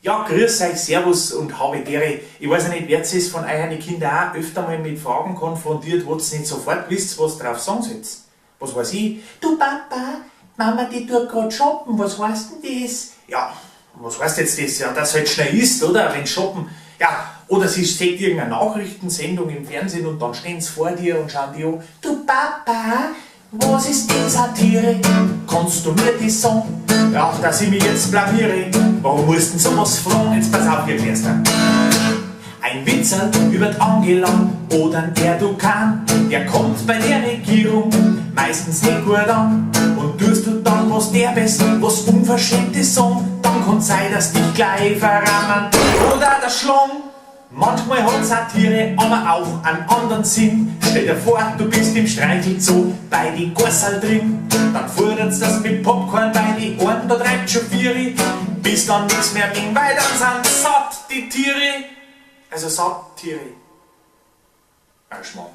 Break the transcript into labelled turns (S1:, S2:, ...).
S1: Ja, grüß euch, servus und habe Ehre. Ich weiß ja nicht, werdet ihr von euren Kindern auch öfter mal mit Fragen konfrontiert, wo ihr nicht sofort wisst, was drauf sagen sollt? Was weiß ich? Du Papa, Mama, die tut grad shoppen, was heißt denn das? Ja, was heißt jetzt das? Ja, dass halt schnell ist, oder? Wenn shoppen. Ja, oder sie sieht irgendeine Nachrichtensendung im Fernsehen und dann stehen sie vor dir und schauen die an. Du Papa, was ist denn Satire? Kannst du mir das sagen? Ja, dass ich mich jetzt blamiere. Warum musst denn sowas fragen? Jetzt pass auf, ihr dir. Ein Witzel über die Angela oder ein Erdogan, der kommt bei der Regierung meistens nicht gut an. Und tust du dann was Derbes, was Unverschämtes sagen, dann kann's sein, dass dich gleich verrammen oder der Schlong. Manchmal hat Satire aber auch einen anderen Sinn. Stell dir vor, du bist im Streichelzoo bei die Gossal drin. Dann fordert's das mit Popcorn bei die Ohren, da treibt schon Vieri. Bis dann nix mehr ging, weil dann sind satt die Tiere. Also Satire. Ach, Schmarrn.